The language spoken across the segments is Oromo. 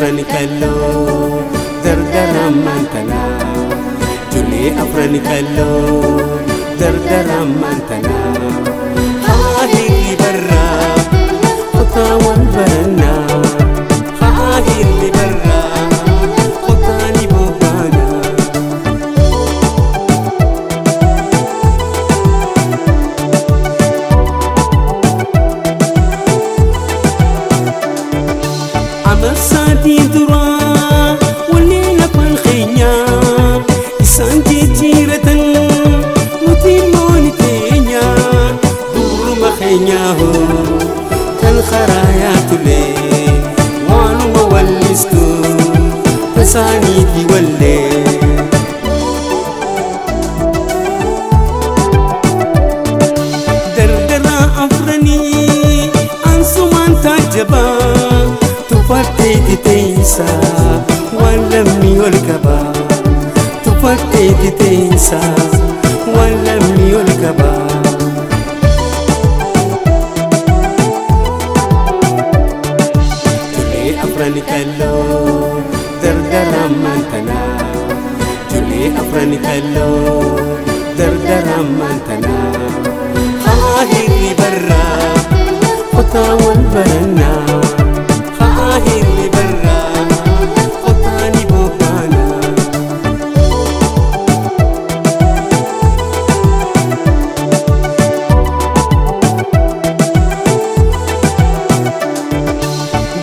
afran kalloo dardara ammaan tanaa. Ijoollee afran kalloo dardara ammaan tanaa. Haa hirri barraa kutaa wal barannaa. Haa hirri barraa kutaa ni bobbaanaa. Amarsaadii duraa waliin afaan keenyaa isaan jijjiiratan nuti immoo ni teenya duruma keenyaa hoo kan karaa yaatulee waanuma wallistu tasaaniiti wallee. Dardara afranii ansumaan taajjabaa. Tuffatteeti teessa waan lammii ol qaba. Tuffatteeti teessa waan lammii ol qaba. Ijoollee afran kalloo dardara ammaan tanaa. Ijoollee afran kalloo dardara ammaan tanaa. Haa hirri barraa kutaa wal barannaa. Haa hirri barraa kutaa ni bobbaanaa.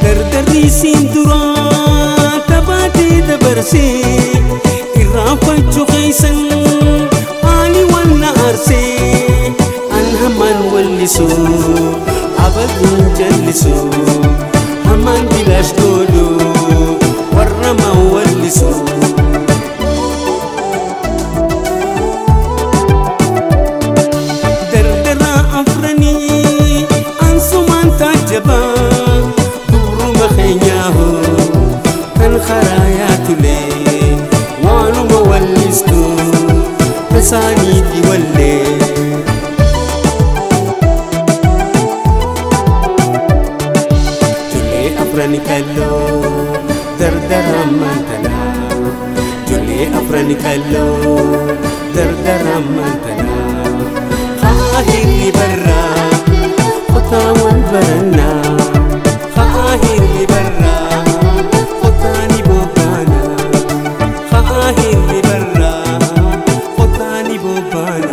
Dardarri siin duraa taphaatee dabarsee irraanfachuu keessan ani wal na aarsee an hamaan wallisu abaduun jallisu hamaan bilaash godhu warra maan wallisu. Dardara afranii ansumaan taajjabaa duruma keenyaa hoo kan karaa yaatulee waanuma wallistu tasaaniiti wallee. Ijoollee afran kalloo dardara ammaan tanaa. Ijoollee afran kalloo dardara ammaan tanaa. Haa hirri barraa kutaa wal barannaa. Haa hirri barraa kutaa ni bobbaanaa. Haa hirri barraa kutaa ni bobbaanaa.